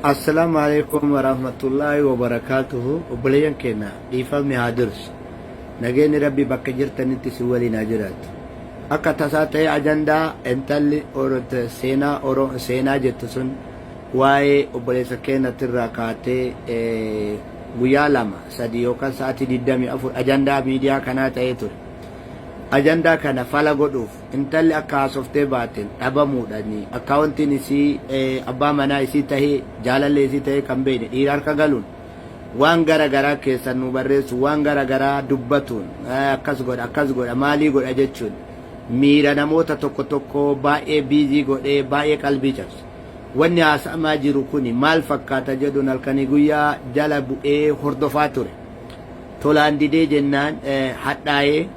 Assalaamu alaikum warahmatullaahi wabarakaatuhu. Obboleeyyan keenya, dhiifamni haa dursu. Nageenyi Rabbii bakka jirtanitti si waliin haa jiraatu. Akka tasaa ta'e ajandaa intalli seenaa oro seenaa jettu sun waa'ee obboleessa keenyatirraa kaatee guyyaa 2, 3 yookaan sa'aatii 24 ajandaa miidiyaa kanaa ta'ee ture. Ajandaa kana fala godhuuf intalli akka haasoftee baateen dhabamuudhaan akkaawuntiin isii abbaa manaa isii tahee, jaalallee isii tahee kan beekne dhiira harka galuun, waan gara garaa keessan nu barreessu, waan gara garaa dubbatuun, akkas godha, akkas godha, maalii godha jechuun miira namoota tokko tokko baay'ee busy godhee baay'ee qalbii cabse. Wanni haasa'amaa jiru kuni maal fakkaata jedhuun halkanii guyyaa jala bu'ee hordofaa ture. Tolaan didee jennaan hadhaa'ee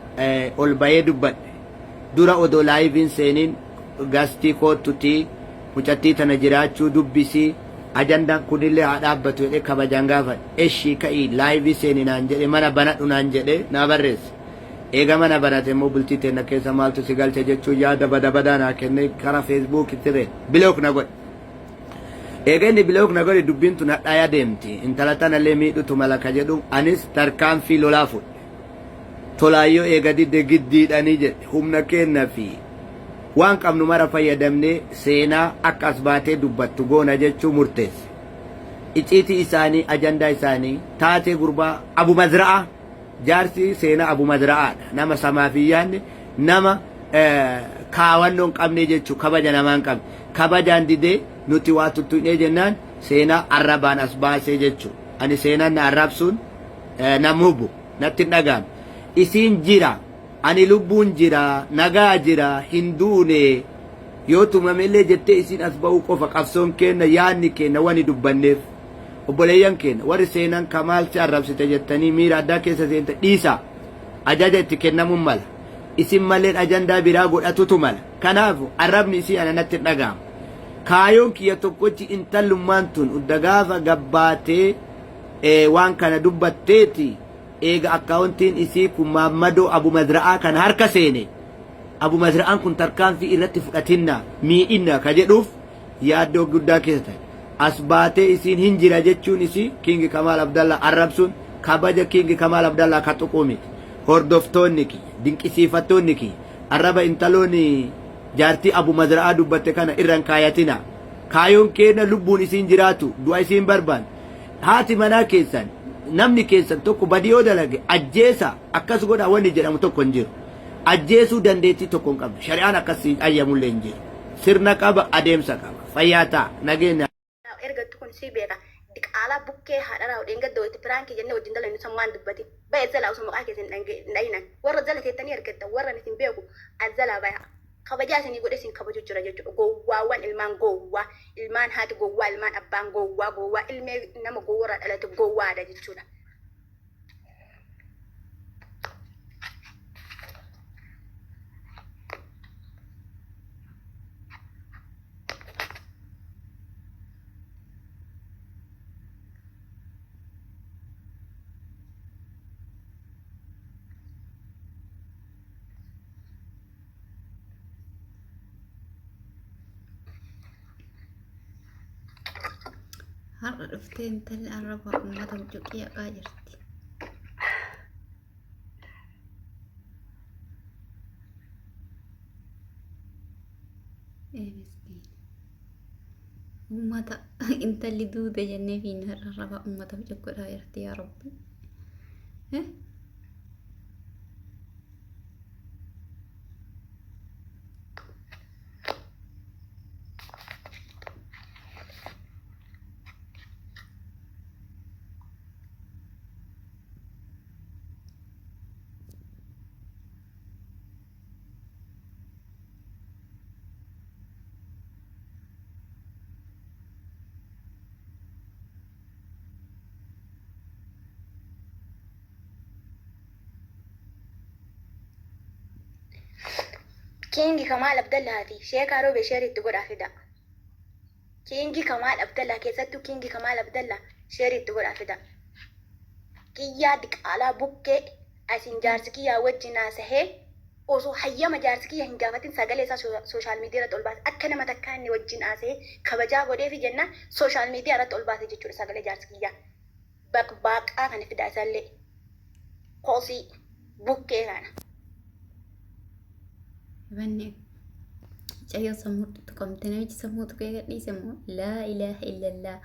ol bahee dubbadhe. Dura odoo liveiin seeniin guestii koottutii mucattii tana jiraachuu dubbisii, ajandaan kunillee haa dhaabbatu jedhee kabajaan gaafadhe. Eshii, ka'ii live seeni naan jedhe, mana banadhu naan jedhe naa barreesse. Eega mana banate immoo bultii teenna keessa maaltu si galche jechuun yaada bada badaa naa kenne, karaa Facebook tiree block na godhe. Eega inni block na godhe dubbiin tun hadhaayaa deemti. Intala tanallee miidhutu mala ka jedhu anis tarkaanfii lolaa fudhe. Tolaayyoo eega didde giddiidhanii jedhe, humna keenna fi waan qabnu mara fayyadamnee seenaa akka as baatee dubbattu goona jechuu murteesse. Iciitii isaanii, ajandaa isaanii, taatee gurbaa Abu Mazra'aa, jaarsi seenaa Abu Mazra'aadha. Nama samaaf hin yaadne, nama kaawannoo hin qabne jechuu, kabaja namaa hin qabne. Kabajaan didee nuti waa tuttuqnee jennaan seenaa arrabaan as baasee jechuu. Ani seenaan na arrabsuun nam hubu natti hin dhaga'amne. Isiin jira, ani lubbuun jira, nagaa jira, hin duune, yoo tumamellee jettee isiin as ba'uu qofa qabsoon keenna, yaadni keenna wani dubbanneef. Obboleeyyan keenya, warri seenaan Kamaal si arrabsite jettanii miira addaa keessa seente, dhiisaa. Ajaja itti kennamuun mala. Isin maleen ajandaa biraa godhatutu mala. Kanaafu arrabni isii ana natti hin dhaga'amu. Kaayoon kiyya tokkochi intallummaan tun udda gaafa gabbaatee waan kana dubbatteeti, eega akkaawuntiin isii kun Maammadoo Abu Mazra'aa kana harka seene, Abu Mazra'aan kun tarkaanfii irratti fudhatinna, miidhinna ka jedhuuf yaaddoo guddaa keessa ta'e. As baatee isiin hin jira jechuun isii King Kamaal Abdallaa arrabsuun kabaja King Kamaal Abdallaa ka tuquu miti. Hordoftoonni kiyya, dinqisiifattoonni kiyya, arraba intaloon jaartii Abu Mazra'aa dubbatte kana irra hin kaayatinaa. Kaayoon keenya lubbuun isiin jiraatu, du'a isiin barbaanne. Haati manaa keessan, namni keessan tokko badii yoo dalage ajjeesa, akkas godhaa wanni jedhamu tokko hin jiru. Ajjeesuu dandeettii tokko hin qabdu. Shari'aan akkas ayyamullee hin jiru. Sirna qaba, adeemsa qaba. Fayyaa ta'a. Nageenya. Ergattu kun si beeka, diqaalaa bukkee haadharaa. Dheengadda walitti prankii jennee wajjin dalagnu san maan dubbati ba'e zalaa osoo maqaa keessan hin dhahinan warra zala teettanii ergatta warra isin beeku as zalaa baya. Kabajaa isinii godhe isin kabaju jira jechuudha. Gowwaawwan, ilmaan gowwaa, ilmaan haati gowwaa, ilmaan abbaan gowwaa, gowwaa ilmee nama gowwarraa dhalate gowwaadha jechuudha. Har'a dhuftee intalli arraba uummata huccuqii haqaa jirti. Ee miskiina. Uummata intalli duute jennee fiinna har'a arraba uummata huccuq godhaa jirti, yaa Rabbi. Eh? Kiingi Kamaal Abdallaa fi Sheekaa Roobee share itti godhaa fida. Kiingi Kamaal Abdallaa, keessattuu Kiingi Kamaal Abdallaa share itti godhaa fida. Kiyyaa diqaalaa bukkee asin jaarsi kiyyaa wajjin haasahee. Osoo hayyama jaarsi kiyya hin gaafatin sagalee isaa social media irratti ol baase. Akka nama takkaa inni wajjin haasa'ee kabajaa godheefi jennaan social media irratti ol baase jechuudha sagalee jaarsi kiyyaa. Baqbaaqaa kana fidaa isallee. Kosii bukkee kana. Banne mucayyoo sammuu tuqamte, namichi sammuu tuqee gadhiise moo? Laa ilaaha illallah.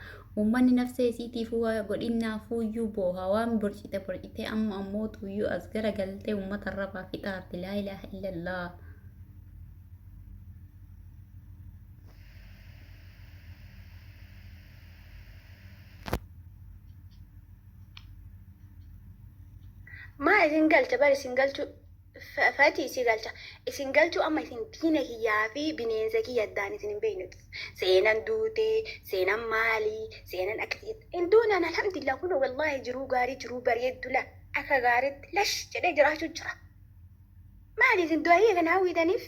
Uummanni nafsee isiitiifuu waa godhinnaafuuyyuu booha. Waan borcite borcitee amma ammoo tuyyuu as gara galtee uummata arrabaa fixaarti. Laa ilaaha illallah. Maa isin galcha? Bar isin galchu fati isi galcha isin galchu. Amma isin diina kiyyaa fi bineensa kiyya addaan isin hin beeknu. Seenan duute, seenan maali, seenan akkasii hin duunaan. Alhamdulillah, kun wallahi jiruu gaarii, jiruu bareeddu la akka gaariitti lash jedhee jiraachuu jira. Maali isin du'aa kana hawwitaniif?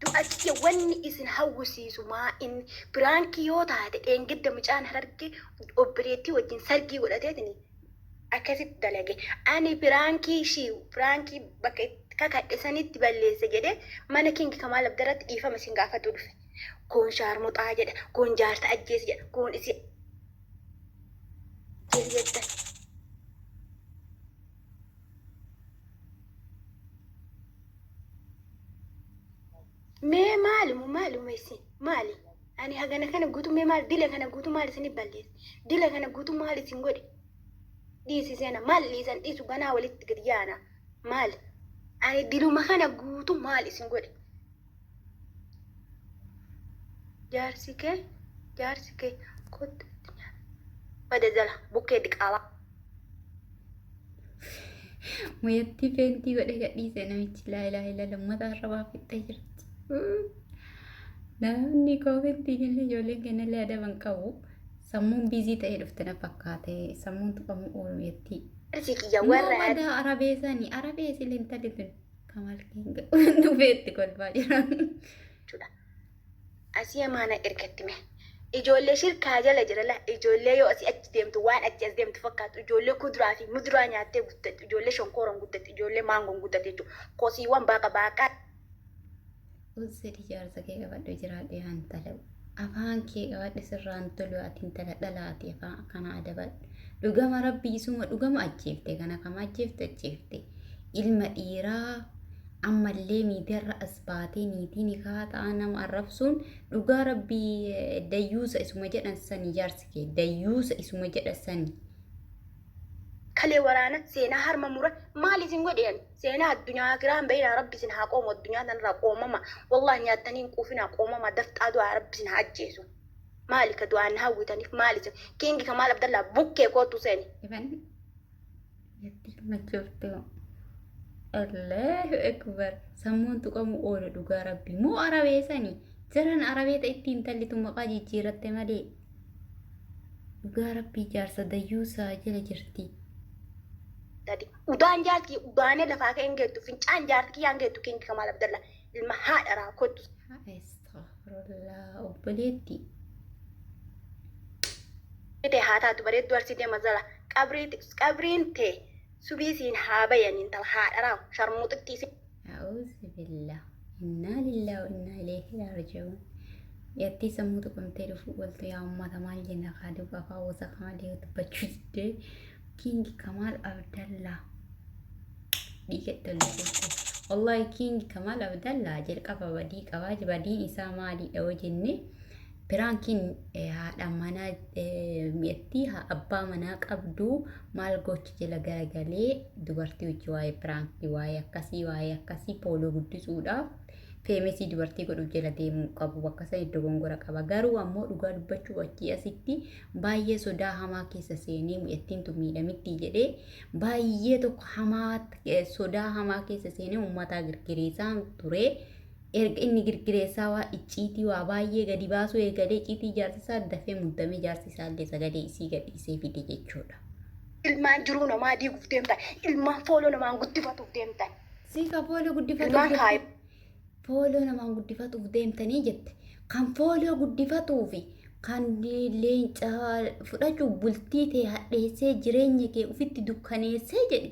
Du'a kiyya wanni isin hawwisiisu maa inni? Prankii yoo taate, dheengadda mucaan Harargee obboleettii wajjin sargii godhateetini akkasitti dalage. Ani prankii ishii prankii bakka itti kakadhe sanitti balleesse jedhee mana King Kamaal Abdarratti dhiifama isin gaafatu dhufe. Kun shaarmuxaa jedha, kun jaarsa ajjeese jedha, kun isi ajjeese jettan. Mee maalimu maaluma isin maali? Ani hagana kana guutuu mee maal dila kana guutuu maal isin balleesse? Dila kana guutuu maal isin godhe? Dhiisi seena, maal dhiisan? Dhiisu ganaa walitti gad yaana. Maal? Ani diluma kana guutuu maal isin godhe? Jaarsi kee kottu bada jala bukkee diqaalaa. Muyyattii feentii godhee gadhiise namichi. Laa ilaaha illallah, uummata arrabaa fixxee jirti. Namni commentii kenne, ijoolleen kennallee adaban qabu. Sammuun busy ta'ee dhufte na fakkaate, sammuun tuqamu oolu muyyattii. Jaarsi kiyya Moo warra badaa arabeessanii arabeessi intalli tun Kamaal Kinga dhufeetti kolfaa jira. Jechuudha. Asii amaana ergatti mee. Ijoollee shirkaa jala jira la, ijoollee yoo asii achi deemtu waan achi as deemtu fakkaatu, ijoollee kuduraa fi muduraa nyaattee guddattu, ijoollee shonkooroon guddattu, ijoollee maangoon guddatte jechuudha. Kosiiwwan baaqa baaqaa. Uzzedi jaarsa kee qabadhu jiraadhu yaa intala. Afaan kee qabadhu, sirraan tolu. Ati intala dhalaati, afaan akkana adabadhu. Dhugama rabbi isuma dhugama ajjeefte kana kama ajjeefte ajjeefte. Ilma dhiiraa ammallee miidiyaarra as baatee niitii nikaa ta'a nama arrabsuun, dhugaa rabbii dayyuusa isuma jedhan sani, jaarsi kee dayyuusa isuma jedhan sani. Kalee waraana seenaa harma mura maal isin godhe? Seenaa addunyaa akiraan bayinaa. Rabbi isin haa qoomu addunyaa tanarraa. Qoomama wallahi nyaattanii hin quufinaa. Qoomama dafxaa du'aa rabbi isin haa ajjeesu. Maali ka du'aan hawwitaniif? Maali isin? Kingi Kamaal Abdallaa bukkee kootu seeni. Ifan yatti machoofte. Allahu akbar, sammuun tuqamu oolu dhugaa rabbi. Moo arabeessani jaran arabeeta ittiin tallitu maqaa jijjiiratte malee, dhugaa rabbii jaarsa dayyuusaa jala jirti. Dadi udaan jaarti udaanee lafaa ka'een geettu, fincaan jaarti kiyyaan geettu. Kingi Kamaal Abdallaa ilma haadharaa kottu. Astaghfirullah, obboleetti. Ta'e haa taatu, bareedduu arsii deema zala qabriin tee subii siin haa bayan, intala haadharaa sharmuuxitti isin. A'uuzu billah. Innaa lillahi wa innaa ilayhi raaji'uun. Yattii sammuu tuqamtee dhufu ooltu. Yaa uummata, maal jenna kaa? Duuba afaan wasa malee dubbachuu diddee. King Kamaal Abdallaa. Dhiiga itti. Wallahi King Kamaal Abdallaa jalqaba badii qabaa. Badiin isaa maalidha yoo jenne, prankiin haadha manaa mi'attii abbaa manaa qabdu maal gocha jala garagalee dubartii hojii waa'ee prankii, waa'ee akkasii, waa'ee akkasii follow guddisuudhaaf, famousii dubartii godhuuf jala deemuu qabu. Bakka san iddoo gongora qaba. Garuu ammoo dhugaa dubbachuu, achii asitti baay'ee sodaa hamaa keessa seenee, mi'attiin tun miidhamitti jedhee baay'ee tokko hamaa sodaa hamaa keessa seenee uummataa girgireessaa ture. Erga inni girgireessaa waa icciitii waa baay'ee gadi baasuu eegalee, icciitii jaarsi isaa dafee muddamee, jaarsi isaa illee sagalee isii gadhiisee fide jechuudha. Ilmaan jiruu namaa diiguuf deemtan, ilmaan follow namaan guddifatuuf deemtan. Siika follow guddifatuuf Ilmaan kaayo. Follow namaan guddifatuuf deemtanii jette. Kan follow guddifatuufi kan leenca fudhachuuf bultii ta'e hadheessee jireenya kee ofitti dukkaneessee jedhe.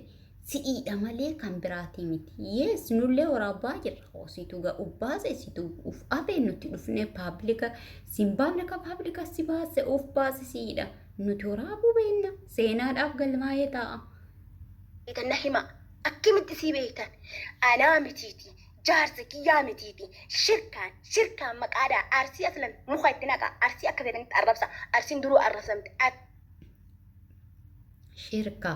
Si'iidha malee kan biraatii miti. Yes, nullee waraabaa jirra. Situ ga'u baase, situ uf afe nuti dhufnee public sin baafne ka public si baase of baase si'iidha. Nuti waraabuu beenna. Seenaadhaaf galmaa'ee taa'a. Beektan na hima. Akkamitti sii beektan? Anaa mitiiti. Jaarsa kiyyaa mitiiti. Shirkaan shirkaan maqaadhaa Arsii aslan muka itti naqa. Arsii akka feetanitti arrabsa. Arsiin duruu arrabsamte. Shirka.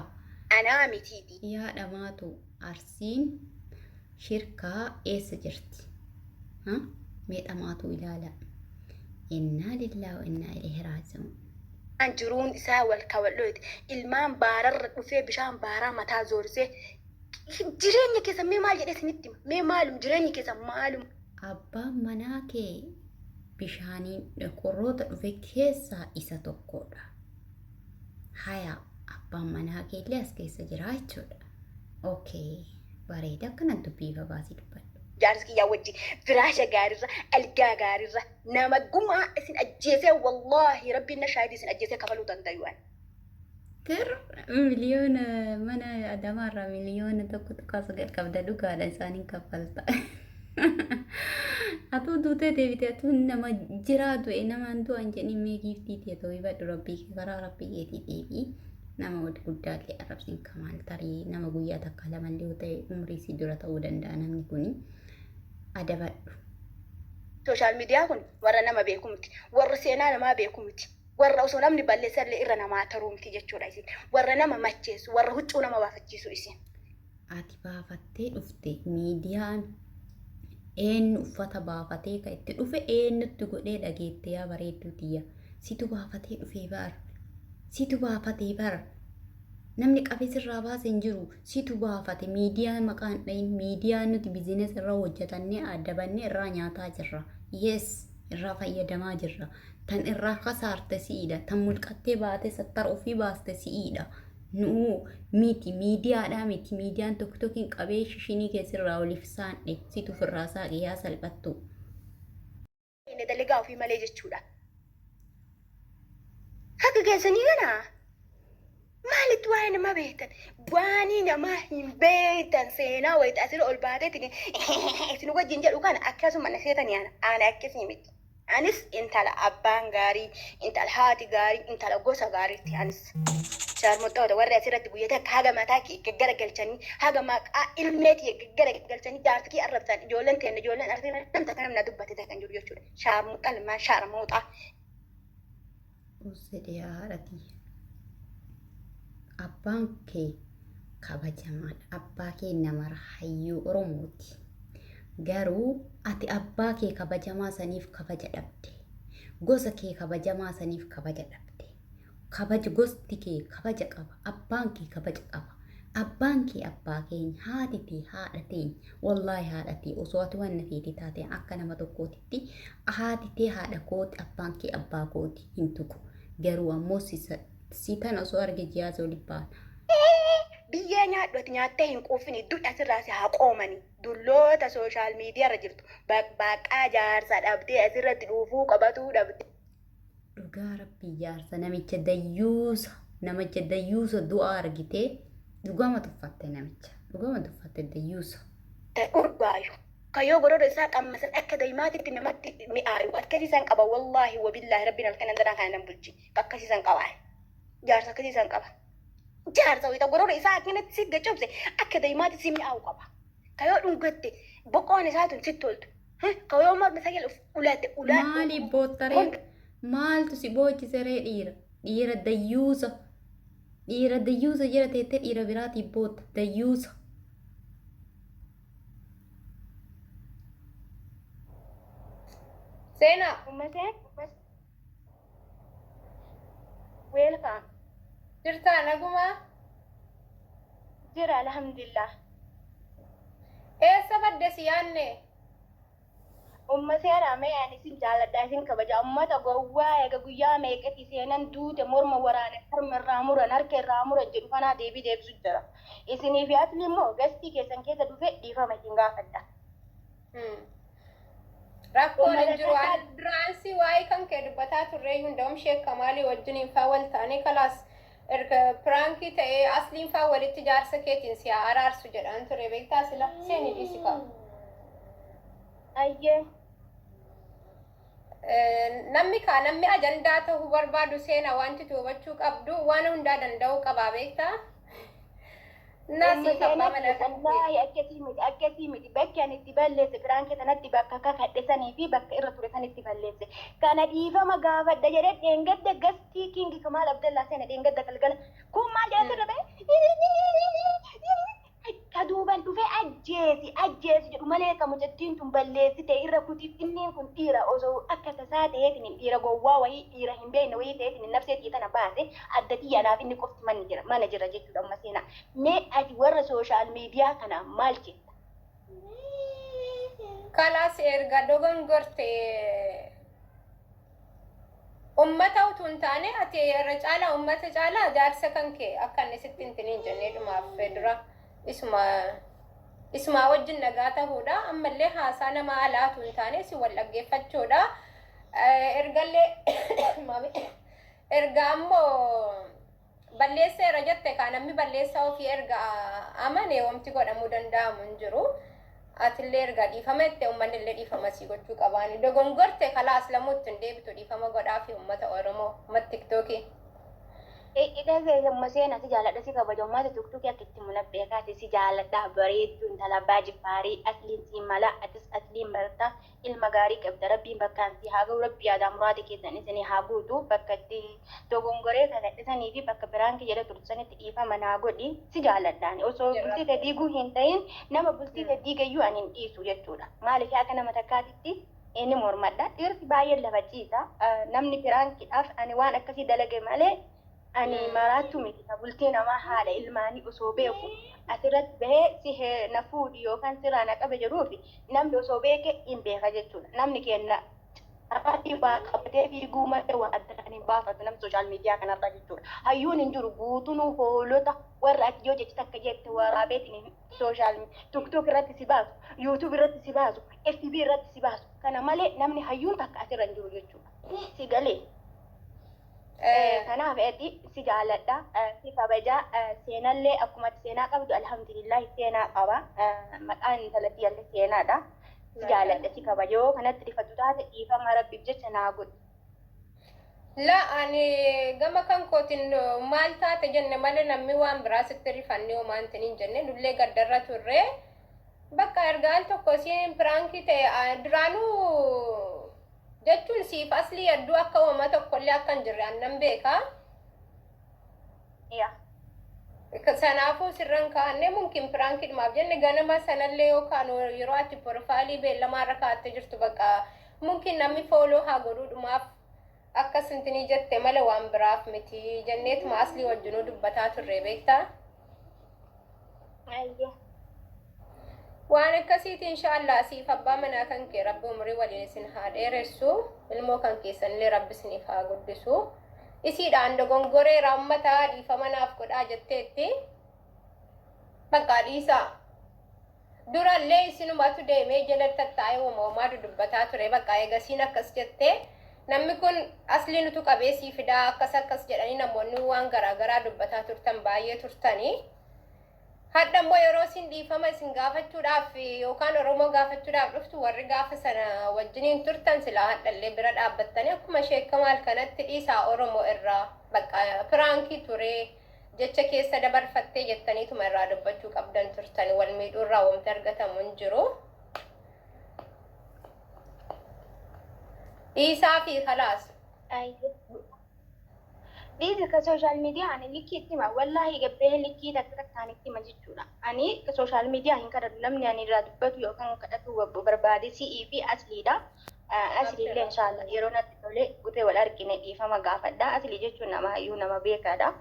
Anaa mitiiti. Yaa dhamaatu Arsiin shirkaa eessa jirti? Ha? Mee dhamaatu ilaala. Innaa lillaa wa innaa ilayhi raaji'uun. Jiruun isaa wal kawal'ooti. Ilmaan baararra dhufee bishaan baaraa mataa zoorsee jireenya keessa mee maal jedhee isinitti hima? Mee maalum jireenyi keessa maalum? Abbaan manaa kee bishaaniin qorroota dhufe keessaa isa tokkodha. Haya, abbaan manaa kee illee as keessa jira jechuudha. Okay, bareeda akkana dubbii babaasii dubbadhu. Jaarsi kiyyaa wajji firaasha gaarirra algaa gaarirra nama gumaa isin ajjeesee wallaahi rabbiin na shaahidii isin ajjeesee kafaluu dandayu ani. Tir miliyoona mana Adamaarraa 1.9 miliyoona qabda dhugaadha isaaniin kaffalta. Atuu duutee deebite atuu nama jiraa du'e namaan du'an jedhii mee giiftii tee ta'uu hibadhu rabbii kee karaa rabbii keetii deebi'i. Nama wal guddaallee arrabsiin kamaal tarii nama guyyaa takka lamallee yoo ta'e umrii si dura ta'uu danda'a namni kuni adabadhu. Social media kun warra nama beeku miti. Warra seenaa namaa beeku miti. Warra osoo namni balleessallee irra namaa taruu miti jechuudha isin. Warra nama macheessu, warra huccuu nama baafachiisu isin. Ati baafattee dhufte miidiyaan eenyu uffata baafatee ka itti dhufe eenyutti godhee dhageette yaa bareedduu tiyya. Situ baafatee dhufee bar. Situ baafatee bar. Namni qabee sirraa baase hin jiru. Situ baafate miidiyaa maqaan dhayin miidiyaa nuti business irra hojjetannee adabannee irraa nyaataa jirra. Yes, irraa fayyadamaa jirra. Tan irraa kasaarte si'iidha. Tan mulqattee baatee sattara ofii baaste si'iidha. Nuu miti miidiyaadhaa miti miidiyaan tokko tokkiin qabee shishinii keessirraa oliif saadhe situ ofirraa saaqe yaa salphattu. Inni dalagaa ofii malee jechuudha. Akka keessanii kana maalitti waa'ee namaa beektan? Waanii namaa hin beektan seenaa wayita asirra ol baateetiin isin wajjin jedhu kana akkasuma na seetanii ana ana akkasii miti. Anis intala abbaan gaarii, intala haati gaarii, intala gosa gaariitti anis. Shaarmoxxoota warri asirratti guyyaa takka haga mataa kee gaggaragalchanii haga maqaa ilmee kee gaggaragalchanii jaarsa kee arrabsan ijoolleen teenne ijoolleen arsii namta kana na dubbate kan jiru jechuudha. Shaarmoxxa ilmaan shaarmoxaa. Usedhe haadha tiyya. Abbaan kee kabajamaadha. Abbaa kee namara hayyuu Oromooti. Garuu ati abbaa kee kabajamaa saniif kabaja dhabde. Gosa kee kabajamaa saniif kabaja dhabde. Kabaja gosti kee kabaja qaba. Abbaan kee kabaja qaba. Abbaan kee abbaa keenya, haati tee haadha teenya. Wallaahi haadha tee osoo ati waan na feete taate akka nama tokkootitti haati tee haadha kooti, abbaan kee abbaa kooti hin tuqu. Garuu ammoo si tan osoo arge jiyaasa oli baana. Biyyee nyaadhu ati nyaattee hin quufini du'i asirraa si haa qoomani. Dulloota social media irra jirtu baqqaa jaarsa dhabdee asirratti dhuufuu qabatuu dhabdee. Dhugaa rabbii jaarsa namicha dayyuusa namicha dayyuusa du'a argitee dhugama tuffatte namicha dhugama tuffatte dayyuusa. Urgaayu. Kayyoo gorora isaa qammasan akka daa'imaatitti namatti mi'aayu. Akkasiisan qaba wallaahi wabillaahi rabbiin halkan dandanaa kana nan bulchi. Akkasiisan qaba. Jaarsa akkasiisan qaba. Jaarsa wayita gorora isaa akkanatti si gacobse akka daa'imaatti si mi'aawu qaba. Kayyoo dhungatte boqoon isaa tun sitti toltu. Kayyoo morma isaa jala ulatte ulaa. Maaliif boottaree? Maaltu si boochise ree dhiira? Dhiira dayyuusa. Dhiira dayyuusa jira teettee dhiira biraatiif bootta dayyuusa. Seenaa. Uummatee welcome. Jirtaa nagumaa? Jira alhamdulillah. Eessa badde si yaanne? Uummatee mee ani isin jaaladha isin kabaja uummata gowwaa eega guyyaa meeqatti seenan duute morma waraane harma irraa muran harka irraa muran jedhu kanaa deebii deebisu jira. Isinii fi asli immoo gastii keessan keessa dhufee dhiifama isin gaafadha. Rakkoon hin jiru. Duraansii waa'ee kan kee dubbataa turre hundaa'um sheek Kamaalii wajjiniin faa wal taanee kalaas. Erga piraankii ta'ee asliin faa walitti jaarsa keetiin si haa araarsu jedhaan ture beektaa sila seeni dhiisi kaa. Ayyee. Namni kaa namni ajandaa ta'uu barbaadu seena wanti hubachuu qabdu waan hundaa danda'uu qabaa beektaa. Umma seenaa wallaahi akkasii miti, akkasii miti. Bakki ani itti balleesse piraankii sanatti bakka kakadhe sanii fi bakka irra ture sanitti balleesse. Kana dhiifama gaafadha jedhee dheengadda gastii King Kamaal Abdallaa seena dheengadda galgala. Kun maal jedha sirra ta'e? Ka duuban dhufee ajjeesi ajjeesi jedhu malee ka mucattiin tun balleessite irra kutiif. Inniin kun dhiira osoo akka tasaa ta'eetiin dhiira gowwaa wayii, dhiira hin beekne wayii ta'eetiin nafsee tiyya tana baase adda tiyya anaaf inni qofti manni jira mana jira jechuudha. Amma seenaa mee ati warra social media kana maal jetta? Kalaas erga dogongorte ummata utuu hin taane ati irra caalaa ummata caalaa jaarsa kan kee akka inni sitti hin tiniin jennee dhumaaf dura isuma isumaa wajjin nagaa ta'uudha. Ammallee haasaa nama alaa utuu hin taane si wal dhaggeeffachuudha. Ergallee erga ammoo balleesseera jette kaa namni balleessaa ofii erga amane wanti godhamuu danda'amu hin jiru. Atillee erga dhiifama jette uummanni illee dhiifama sii gochuu qabaani. Dogongorte kalaas lamuutti hin deebitu, dhiifama godhaa fi uummata Oromoo, uummata Tiktookii. Hidha amma seenaa si jaaladha, si kabaja. Uummata Tiktookii akka itti muna beekaati si jaaladha. Bareedduu intala abbaa jiffaarii, asliin si mala, atis asliin barta, ilma gaarii qabda. Rabbiin bakkaan si haa ga'u, rabbi yaadaa muraada keessan isinii haa guutu. Bakka itti dogongoree kakadhisanii fi bakka biraan kiyya tursanitti dhiifama naa godhi, si jaaladhaan. Osoo bultii tee diiguu hin ta'in nama bultii tee diigayyuu ani hin dhiisu jechuudha. Maaliif akka nama takkaatitti inni mormadha. Dhiirsi baay'een lafa ciisa. Namni piraankiidhaaf ani waan akkasii dalage malee ani maraattuu miti. Ka bultii namaa haadha ilmaanii osoo beeku asirratti bahee si na fuudhi yookaan sirraa na qabe jedhuufi namni osoo beeke hin beeka jechuudha. Namni kenna carraatii waa qabatee fiiguu malee waa addaan hin baafatu namni social media kanarra jechuudha. Hayyuun hin jiru, guutunuu hoolota warra ati yoo jechi takka jette waraabeetiin social TikTok irratti si baasu, YouTube irratti si baasu, FB irratti si baasu. Kana malee namni hayyuun takka asirra hin jiru jechuudha. Si galee. Kanaaf ati si jaaladha, si kabaja, seenallee akkuma ati seenaa qabdu alhamdulillah seenaa qaba. Maqaan intalatti illee seenaadha. Si jaaladha, si kabaja. Yoo kanatti rifatu taate dhiifama rabbiif jecha naa godhi. La, ani gama kan kootiin maal taate jenne malee namni waan biraa sitti rifannee homaan hin jenne. Nullee gaddarra turre. Bakka erga al tokko isiin piraankii ta'e duraanuu jechuun siif aslii hedduu akka uumama tokkollee akka hin jirre annan beekaa. Sanaafuu sirran kaa'annee mumkin piraankiidhumaaf jenne ganama sanallee yookaan yeroo ati profile beellamaa irra kaa'attee jirtu bakka mumkin namni follow haa godhuudhumaaf akkas intinii jette malee waan biraaf miti jenneetuma aslii wajjinuu dubbataa turre beektaa. Waan akkasiiti inshaallah siif abbaa manaa kan kee rabbi umurii waliin isin haa dheeressu, ilmoo kan keessanillee rabbi isiniif haa guddisu. Isiidhaan dogongoreera, ummata dhiifama naaf godhaa jetteetti. Bakka dhiisaa. Durallee isinumatu deemee jala tattaa'ee uumamaa dudubbataa ture. Bakka eegasiin akkas jettee namni kun asli nutu qabee sii fidaa akkas akkas jedhanii namoonni waan garaagaraa dubbataa turtan baay'ee turtanii. Hadha immoo yeroo isin dhiifama isin gaafachuudhaaf yookaan Oromoo gaafachuudhaaf dhuftu warri gaafa sana wajjiniin turtan silaa hadhallee bira dhaabbattanii akkuma sheekamaal kanatti dhiisaa Oromoo irraa bakka piraankii ture jecha keessa dabarfattee jettaniituma irraa dubbachuu qabdan turtani. Wal miidhuu irraa wanti argatamu hin jiru. Dhiisaa fi kalaas. Dhiisi ka social media ani likkii itti hima. Wallaahi gabbee likkii takka takkaan itti hima jechuudha. Ani social media hin kadhadhu. Namni ani irraa dubbatu yookaan kadhatu barbaade si'ii fi asliidha. Asliillee inshaallah yeroo natti tole gutee wal argine dhiifama gaafadha. Aslii jechuun nama hayyuu, nama beekaadha.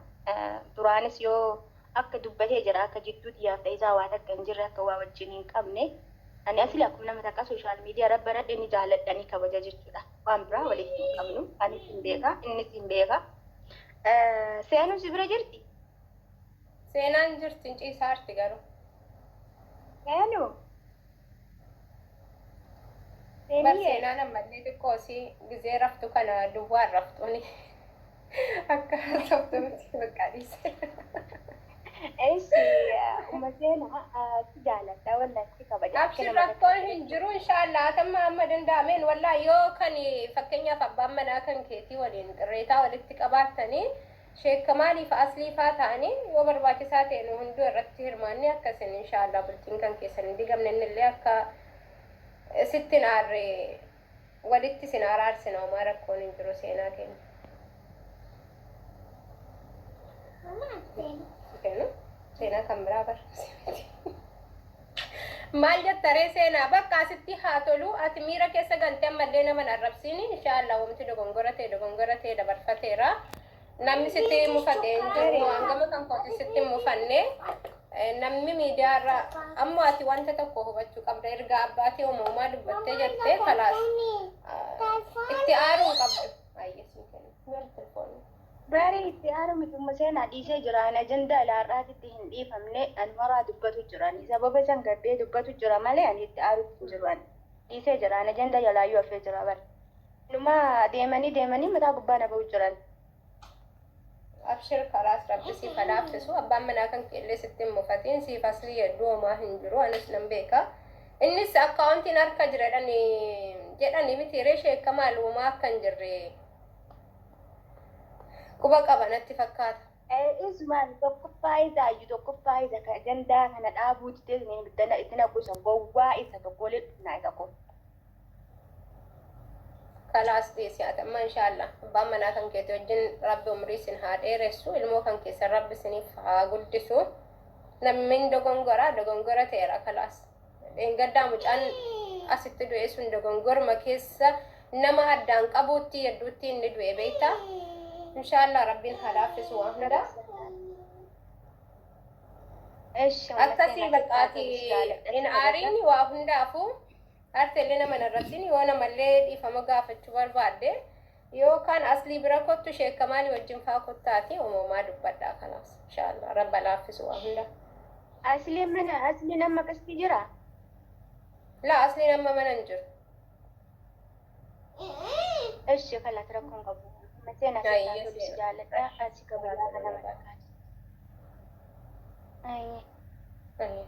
Duraanis yoo akka dubbatee jira akka jidduutti yaafta isaa waa takka hin jirre, akka waa wajjin hin qabne. Ani asli akkuma nama takka social media irra baradhe ni jaaladha, ni kabaja jechuudha. Waan biraa walitti hin qabnu. Anis hin beeka, innis hin beeka. Seenuu si bira jirti? Seenaan jirti, hin ciisaarti garuu. Seenuu? Bar seenaan ammallee xiqqoo si gizee raftu kana duwwaan raftuuni. Akka haasoftu miti bakka dhiise. Eessi umma seenaa si jaaladha wallahi si kabaja. Akka Abshir nama rakkoon takka hin jiru inshaallah atamma amma danda'ameen wallahi yoo kan fakkeenyaaf abbaan manaa kan keetii waliin qirreetaa walitti qabaattanii sheekkamaanii fa aslii faa ta'anii yoo barbaachisaa ta'e nu hunduu irratti hirmaanne akkasin inshaallah bultiin kan keessan hin digamne innillee akka sitti hin aarre walitti isin araarsina homaa rakkoon hin jiru seenaa keenya. Kennu seenaa kan biraa bar. Maal jetta ree seenaa bakka asitti haa tolu ati miira keessa galtee ammallee nama hin arrabsiini inshaallah wamti dogongora ta'e dogongora ta'e dabarfateera. Namni sitti mufate hin jiru hangama kan kooti sitti hin mufanne. Namni miidiyaa irra ammoo ati wanta tokko hubachuu qabda erga abbaatii uumamaa dubbattee jettee kalaas itti aaruu hin qabdu. Ayyee siin kenna. Meerri telefoonni. Bari itti aaru miti umma seenaa dhiisee jira ani ajandaa ila har'aatitti hin dhiifamne ani maraa dubbatu jira ani sababa san gabbee dubbatu jira malee ani itti aarutti hin jiru ani dhiisee jira ani ajandaa jalaayyuu hafee jira bari numa deemanii deemanii mataa gubbaa na ba'u jiran. Abshir kalaas rabbi siif haa laaffisu abbaan manaa kan keellee sitti hin mufatiin siif aslii hedduu homaa hin jiru anis nan beeka innis akkaawuntiin harka jira jedhani jedhani miti ree sheekka maal homaa akka hin jirre quba qaba natti fakkaata. Ismaan tokkoffaa isa ayyu tokkoffaa isa ka ajandaa kana dhaabuu didee itti itti naqu isa gowwaa isa tokko walitti dhufnaa isa qofa. Kalaas dhiisi ati amma inshaallah abbaan manaa kan keeti wajjin rabbi umrii isin haa dheeressu ilmoo kan keessan rabbi isiniif haa guddisu namni dogongora dogongora ta'eera kalaas dheengaddaa mucaan asitti du'e sun dogongorma keessa nama addaan qabuutti hedduutti inni du'e beektaa inshaallah rabbiin haa laaffisu waan hunda Eshi umma akkasii seenaa bakka sitti ati haa tolu si jaaladha hin si kabaja. aariin waa hundaafuu Arteellee nama hin arrabsin yoo namallee dhiifama gaafachuu barbaadde yookaan aslii bira kottu sheek kamaali wajjin faa kottaati uumamaa dubbadhaa kalaas inshaallah rabba laaffisu waa hunda. Asliin mana asliin amma akkasitti jira. Laa asliin amma mana hin jiru. Eshi kalaas rakkoon qabu. Umma seenaa sitti haa Ayyee tolu si seena. jaaladha si kabajaa kana nama takkaati. Ayyee. Ayyee.